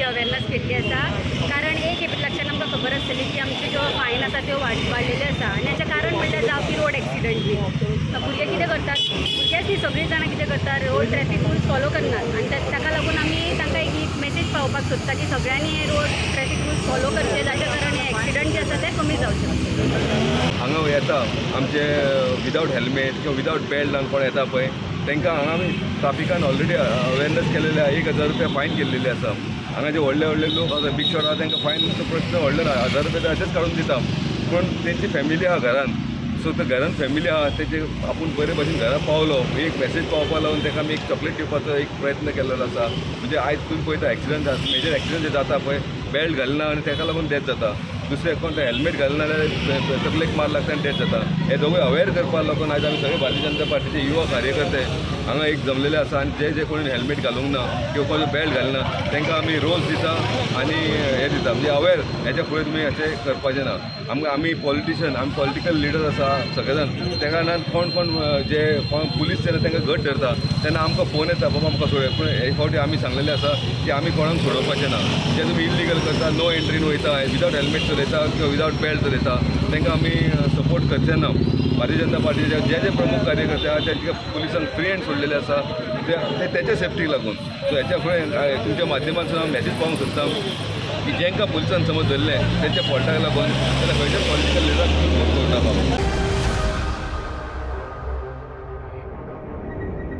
Awareness केल्ली आसा. कारण एक हे लक्षान आमकां खबर आसतली की आमच्यो ज्यो फायन आसा त्यो वाडलेल्यो आसा आनी हाचें कारण म्हणल्यार जावपी रोड एक्सिडंट बी. भुरगे कितें करतात, भुरगेच न्ही, सगळीं जाणां कितें करतात, रोड ट्रॅफीक रुल्स फॉलो करनात आनी ताका लागून आमी तांकां एक ही मेसेज पावोवपाक सोदता की सगळ्यांनी हे रोड ट्रॅफीक रुल्स फॉलो करचे, जाच्या कारण हे एक्सिडंट जे आसा ते कमी जावचे. हांगा येता आमचे विदावट हेल्मेट किंवा विदावट बेल्ट लावन कोण येता पळय, तांकां हांगा आमी ट्राफिकान ऑलरेडी अवेरनस केलेले आहा. 1000 रुपया फायन केल्लेली आसा. हांगा जे व्हडले व्हडले लोक आसा, बीग शॉट आहा, तांकां फायनचो प्रश्न व्हडलो ना, 1000 रुपया ते अशेंच काडून दिता. पूण तेंची फॅमिली आहा घरान, सो ते घरान फॅमिली आहा, तेजे आपूण बरे भशेन घरा पावलो, एक मॅसेज पावपा लागून ताका आमी एक चॉकलेट दिवपाचो एक प्रयत्न केलेलो आसा. म्हणजे आयज तुमी पळयता, एक्सिडंट, मेजर एक्सिडंट जे जाता पळय, बेल्ट घालना आनी ताका लागून डेथ जाता. दुसरें कोण हेल्मेट घालना जाल्यार तकलेक मार लागता आनी डेथ जाता. हे दोगूय अवेर करपाक लागून आयज आमी सगळे भारतीय जनता पार्टीचे युवा कार्यकर्ते हांगा एक जमलेले आसा आनी जे जे कोणी हेल्मेट घालूंक ना किंवा कोण बेल्ट घालना, तांकां आमी रोज दिता आनी हे दिता, म्हणजे अवेर हेच्या फुडें तुमी अशें करपाचें ना. आमकां आमी पॉलिटिशन, आमी पॉलिटिकल लिडर आसा सगळे जाण. त्या कारणान कोण कोण जे कोण पुलीस जेन्ना तांकां घट धरता तेन्ना आमकां फोन येता, बाबा आमकां सोडय. पूण हे फावटी आमी सांगलेलें आसा की आमी कोणाक सोडोवपाचें ना. जे तुमी इल्लिगल करता, नो एंट्रीन वयता, विदावट हेल्मेट चलयता किंवा विदावट बेल्ट चलयता, तांकां आमी सपोर्ट करचे ना. भारतीय जनता पार्टीचे जे जे प्रमुख कार्यकर्ते आहा, तेंकां पुलिसान फ्री हँड सोडलेले आसा, ते ते तेच्या सेफ्टीक लागून. सो हेच्या फुडें तुमच्या माध्यमांतल्यान हांव मॅसेज पावोवंक सोदता की जेंकां पुलिसान समज धरलें तेंच्या फॉल्टाक लागून जाल्यार खंयच्या पॉलिटिकल लिडराक करूं नाका.